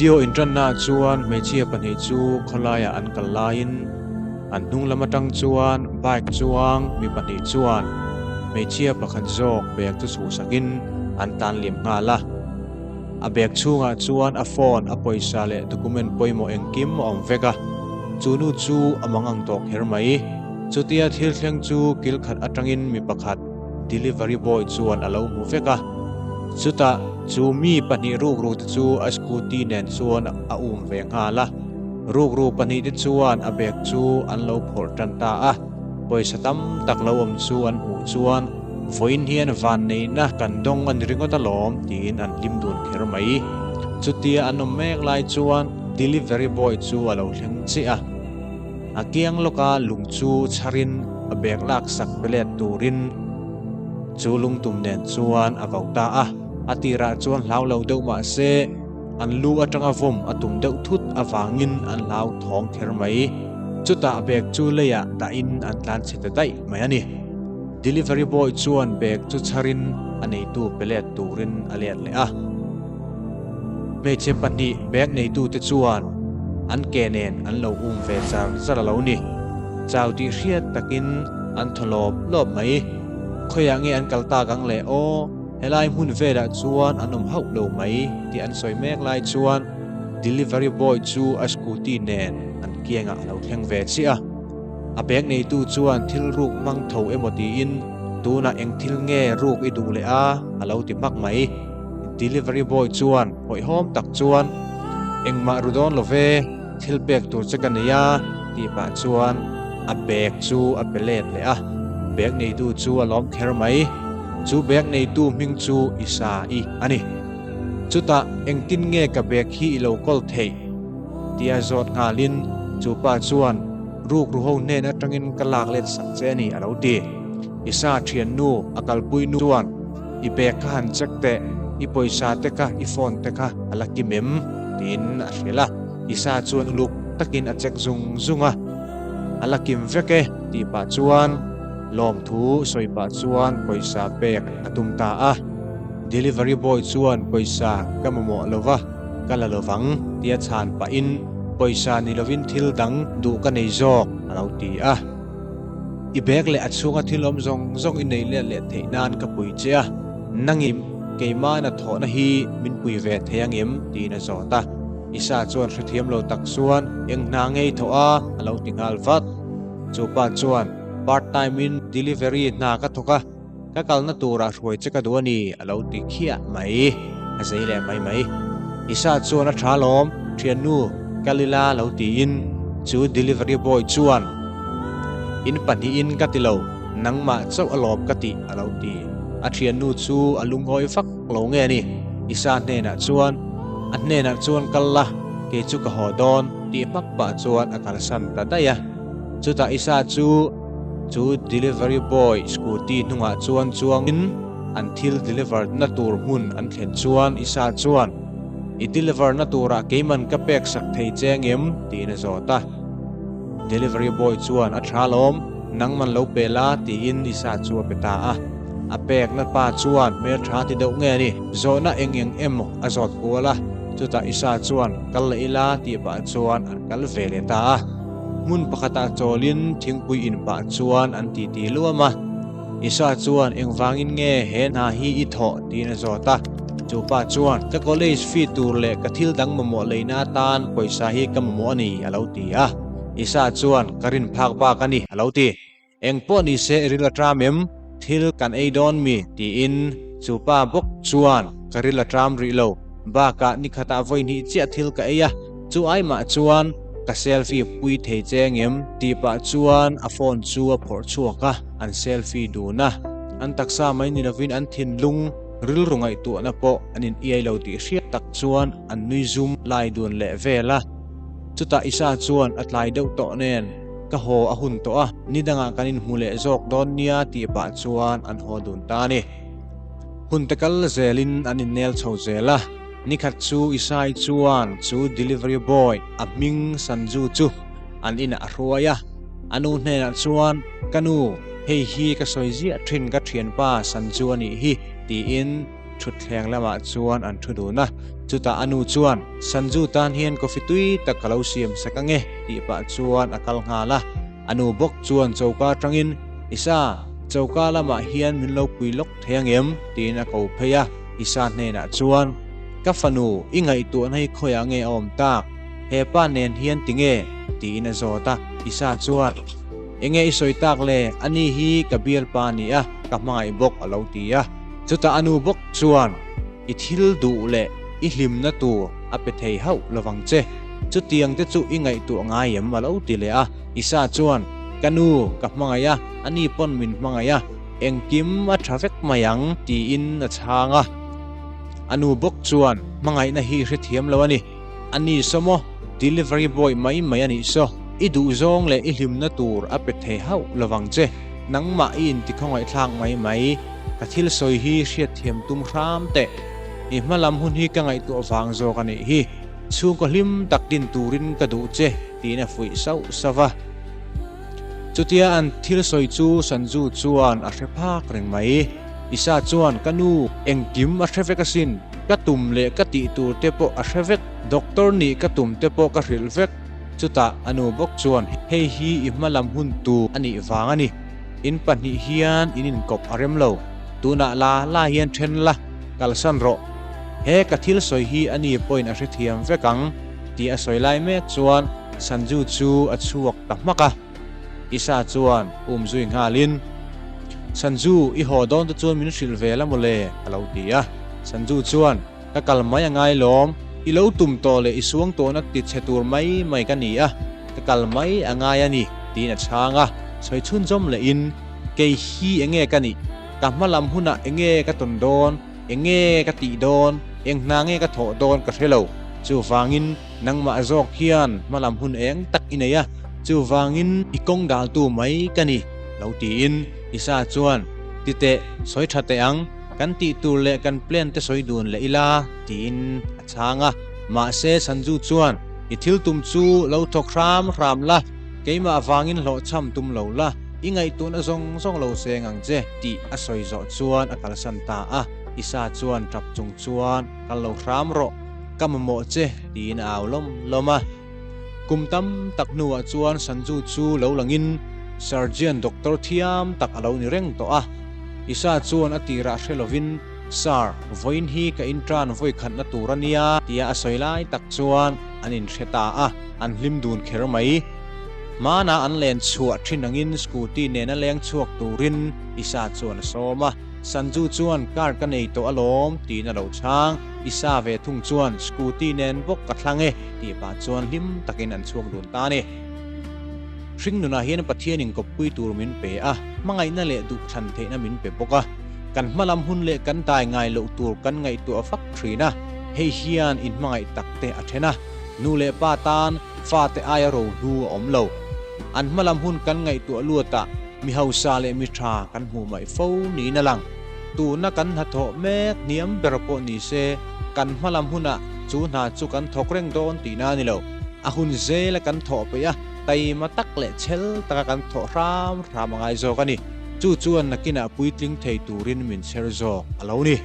Video inṭannaah chuan hmeichhia pahnih chu khawlaiah an kal laiin an hnung lam aṭang chuan bike chuang mi pahnih chuan hmeichhia pakhat zawk bag chu chhuhsakin an tan liam nghal a. A bag chhungah chuan a phone, a pawisa leh document pawimawh engkim a awm vek a, chu nu chu a mangang tawh kher mai. Chutia thil thleng chu kil khat atangin mi pakhat delivery boy chuan a lo hmu vek a. Chutah chu mi pahnih rukru te chu a scooty nen chuan a um ve nghal a. Rukru pahnih te chuan a bag chu an lo phawrh tan ta a. Pawisa tam tak lo awm chu an hmuh chuan vawiin hian vanneihna kan dawng a ni ringawt alawm tiin an hlim dun kher mai. Chutia an awm mek lai chuan delivery boy chu a lo thleng chiah a. A kiang lawka lung chu chharin a bag lak sak pe let turin chu lungtum nen chuan a vau ta a. A tirah chuan hlau lo deuh mah se an lu atanga vawm a tum deuh thut avangin an hlau thawng kher mai. Chutah bag chu leiah dahin an tlan chhe ta daih mai a ni. Delivery boy chuan bag chu chharin a neitu pe let turin a let leh a. Hmeichhe pahnih bag neitute chuan an ke nen an lo um ve char char a lo ni. Chau tih hriat takin an thaw lawp lawp mai. Khawiah nge an kal tak ang le aw, helai hmun velah chuan an awm hauh lo mai tih an sawi mek lai chuan delivery boy chu a scooty nen an kiangah a lo thleng ve chiah a. A bag neitu chuan thil ruk hmang tho emaw tiin tunah eng thil nge ruk i duh leh a a lo ti hmak mai. Delivery boy chuan hawihhawm tak chuan engmah ru dawn lo ve, thil pek tur che ka nei a tih pah chuan a bag chu a pe let leh a, bag neitu chu a lawm kher mai. Chu bag neitu hming chu Isa i a ni. Chutah engtin nge ka bag hi i lo kawl theih? Tia zawt nghalin chu pa chuan ruk ru ho hnen atangin ka lak let sak che a ni a lo ti. Isa thiannu a kalpui nu chuan I bag kha han check teh, i pawisa te kha, i phone te kha a la kim em? tiin a hrilh a. Isa chuan uluk takin a check zung zung a, A la kim vek e tih pah chuan lawmthu sawi pah chuan pawisa pek a tum ta a. Delivery boy chuan pawisa ka mamawh lo va, ka la lovang tia chhan pahin pawisa ni lovin thil dang duh ka nei zawk a lo ti a. I bag leh a chhunga thil awm zawng zawng i nei let leh theih nan ka pui che a, nangim keimahna thawhna hi min pui ve thei angem tiin a zawt a. Isa chuan hrethiam lo tak chuan eng hna ngei thawh a a lo ti nghal vat. Chu pa chuan part time in delivery hna ka thawk a, ka kalna turah hruai che ka duh a ni a lo ti khiah mai. A zei leh mai mai. Isa chuan a tha lawm, thiannu Kalila lo tiin chu delivery boy chuan in pahnihin ka ti lo, nangmah chauh a lawm ka tih a lo ti. A thiannu chu a lungawi vak lo nge a ni. Isa hnenah chuan a hnenah chuan kal la, kei chu ka haw dawn tih hmak pah chuan a kalsan ta daih a. Chutah Isa chu Chu delivery boy scooty hnungah chuan chuangin an thil deliver na tur hmun an thlen chuan Isa chuan, I deliver na turah keiman ka pek sak thei che angem? tiin a zawt a. Delivery boy chuan a tha lawm, nangman lo pe la tiin Isa chu a pe ta a. A pekna pa chuan hmeltha ti deuh nge ni, zawhna eng eng emaw a zawt kual a, chutah Isa chuan kal leh ila tih pah chuan an kal ve leh ta a. Hmun pakhatah chawlin thingpui in pah chuan an titi luam a. Isa chuan engvangin nge he hna hi i thawh tiin a zawt a. Chu pa chuan ka college fee tur leh ka thil dang mamawh leina atan pawisa hi ka mamawh a ni a lo ti a. Isa chuan ka rin phak bak a ni a lo ti. Eng pawh ni se i ril a tram em? Thil kan ei dawn mi? tiin chu pa bawk chuan ka ril a tram rih lo. Bakah ni khatah vawi hnih chiah thil ka ei a, chu ai mah chuan ka selfie pui thei che ngem? tih pah chuan a phone chu a phawrh chhuak a, an selfie dun a. An taksa mai ni lovin an thinlung rilru ngaihtuahna pawh an in iai lo tih hriat tak chuan an nui zum lai dun leh vel a. Chutah Isa chuan a tlai deuh tawh nen Ka haw a hun tawh a, ni dangah kan inhmu leh zawk dawn nia tih pah chuan an haw dun ta a ni. Hun te kal zelin an innel chho zel a, nikhat chu Isai chuan chu delivery boy a hming Sanju chu an inah a hruai a, a nu hnenah chuan, Ka nu, hei hi ka sawi ziah thin ka thianpa Sanju a nih hi, tiin. Thutthleng lamah chuan an thu dun a, chutah a nu chuan, Sanju tan hian coffee tui tak ka lo siam sak ange, tih pah chuan a kal nghal a. A nu bawk chuan choka atangin, Isa, choka lamah hian min lo pui lawk thei angem? tiin a ko phei a. Isa hnenah chuan, Ka fanu, i ngaihtuahna hi khawiah nge a awm tak? He pa nen hian tinge? tiin a zawt a. Isa chuan, Enge i sawi tak le? Ani hi ka bialpa a ni a, ka hmangaih bawk a lo ti a. Chutah a nu bawk chuan, I thil duh leh i hlimna tur a pe thei hauh lovang che. Chutiang te chu i ngaihtuah ngai em? a lo ti leh a. Isa chuan, Ka nu, ka hmangaih a, ani pawn min hmangaih a, engkim a tha vek mai ang, tiin a chhang a. A nu bawk chuan, Hmangaihna hi i hrethiam lo a ni. A ni saw maw? Delivery boy mai mai a nih saw. I duhzawng leh i hlimna tur a pe thei hauh lovang che. Nangmah i intikhawngaihthlak mai mai. Ka thil sawi hi hriatthiam tum hram teh. I hma lam hun hi ka ngaihtuah vang zawk a nih hi. Chhungkaw hlim tak din turin ka duh che, tiin a fuih sauh sauh va. Chutia an thil sawi chu Sanju chuan a hre phak reng mai. Isa chuan, Ka nu, engkim a hre vek asin. Ka tum leh ka tih tur te pawh a hre vek. Doctor nih ka tum te pawh ka hrilh vek. Chutah a nu bawk chuan, Hei hi i hma lam hun tur a nih vang a ni. In pahnih hian in inkawp a rem lo. Tunah la la hian then la, kalsan rawh. He ka thil sawi hi a ni pawhin a hrethiam vek ang, tih a sawi lai mek chuan Sanju chu a chhuak ta hmak a. Isa chuan um zui nghalin, Sanju, i haw dawn te chuan min hrilh ve la mawle, a lo ti a. Sanju chuan, Ka kal mai a ngai lawm, i lo tum tawh leh i suang tawhna ti chhe tur mai mai ka ni a, ka kal mai a ngai a ni, tiin a chhang a. Sawi chhunzawm lehin, Kei hi enge ka nih? Ka hma lam hunah enge ka tawn dawn? Enge ka tih dawn? Eng hna nge ka thawh dawn ka hre lo. Chuvangin nangmah zawk hian hma lam hun eng tak i nei a, chuvangin i kawng daltu mai ka ni, lo tiin Isa chuan, Titeh, sawi tha teh ang. Kan tih tur leh kan plan te sawi dun leh ila, tiin a chhang a. Mahse, Sanju chuan, I thil tum chu lo thawk hram hram la, keimah avangin hlawhchham tum lo la, i ngaihtuahna zawng zawng lo seng ang che, tih a sawi zawh chuan a kalsan ta a. Isa chuan tap chung chuan, Kal lo hram rawh, ka mamawh che, tiin a au lawm lawm a. Kum tam tak hnuah chuan Sanju chu lo langin Surgeon doctor thiam tak a lo ni reng tawh a. Isa chuan a tirah hre lovin, Sir, vawiin hi ka intran vawi khatna tur a nia, tia a sawi lai tak chuan an inhre ta a, an hlim dun kher mai. Hmanah an len chhuah thin angin scooty nena leng chhuak turin Isa chuan a sawm a. Sanju chuan car ka nei tawh alawm tiin a lo chhang. Isa ve thung chuan scooty nen bawk ka thlang e tih pah chuan hlim takin an chhuak dun ta a ni. Hring nunah hian Pathianin kawppui tur min pe a, hmangaihna leh duhthlan theihna min pe bawk a. Kan hmalam hun leh kan dai ngai loh tur kan ngaihtuah vak thin a, hei hian inhmangaih tak te a then a. Nu leh pa tan fate aia rohlu a awm lo. An hmalam hun kan ngaihtuah luatah Mi hausa leh mi tha kan hmuh mai fo niin a lang. Tuna kan hnathawh mek hniam ber pawh ni se, kan hmalam hunah chu hna chu kan thawk reng dawn tihna a ni lo. A hun zela kan thawh peih a, taima tak leh chhel taka kan thawh hram hram a ngai zawk a ni. Chu chuan nakinah puitling thei turin min chher zawk a lo ni.